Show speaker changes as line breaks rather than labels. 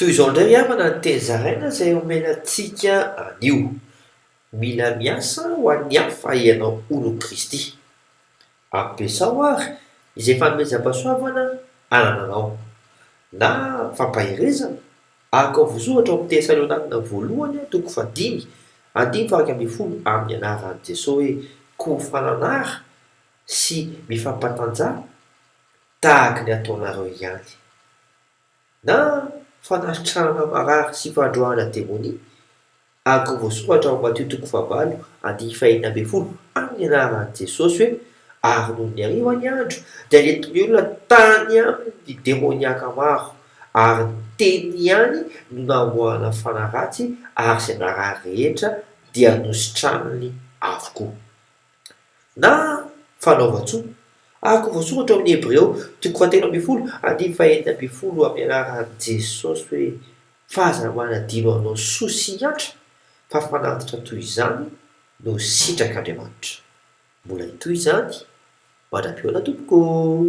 Toy izao indray ry havana ny teny zaraina izay omena antsika anio. Mila miasa ho an'ny hafa ianao olon'i Kristy. Ampiasao àry izay fanomezam-pahasoavana anananao, na fampaherezana, araka ny voasoratra ao amin'ny Tesalonianina voalohany toko fahadimy andininy faha-11 amin'ny anaran'i Jesoa hoe, Koa mifananara sy mifampatanjaha tahaka ny ataonareo ihany. Na fanasitranana marary sy fandroahana demonia, araka ny voasoratra ao Matio toko fahavalo andininy fahenina ambin'ny folo amin'ny anaran'i Jesosy hoe, Ary nony hariva ny andro, dia nentin'ny olona tany aminy ny demoniaka maro, ary ny teniny ihany no namoahana fanahy ratsy, ary izay narary rehetra dia nositraniny avokoa. Na fanaovan-tsoa, araka ny voasoratra ao amin'ny Hebreo toko fahatelo ambin'ny folo andininy fahenina ambin'ny folo amin'ny anaran'i Jesosy hoe, Fa aza manadino hanao soa sy hiantra, fa fanatitra toy izany no sitrak'Andriamanitra. Mbola hitohy izany mandra-pihaona tompoko ô!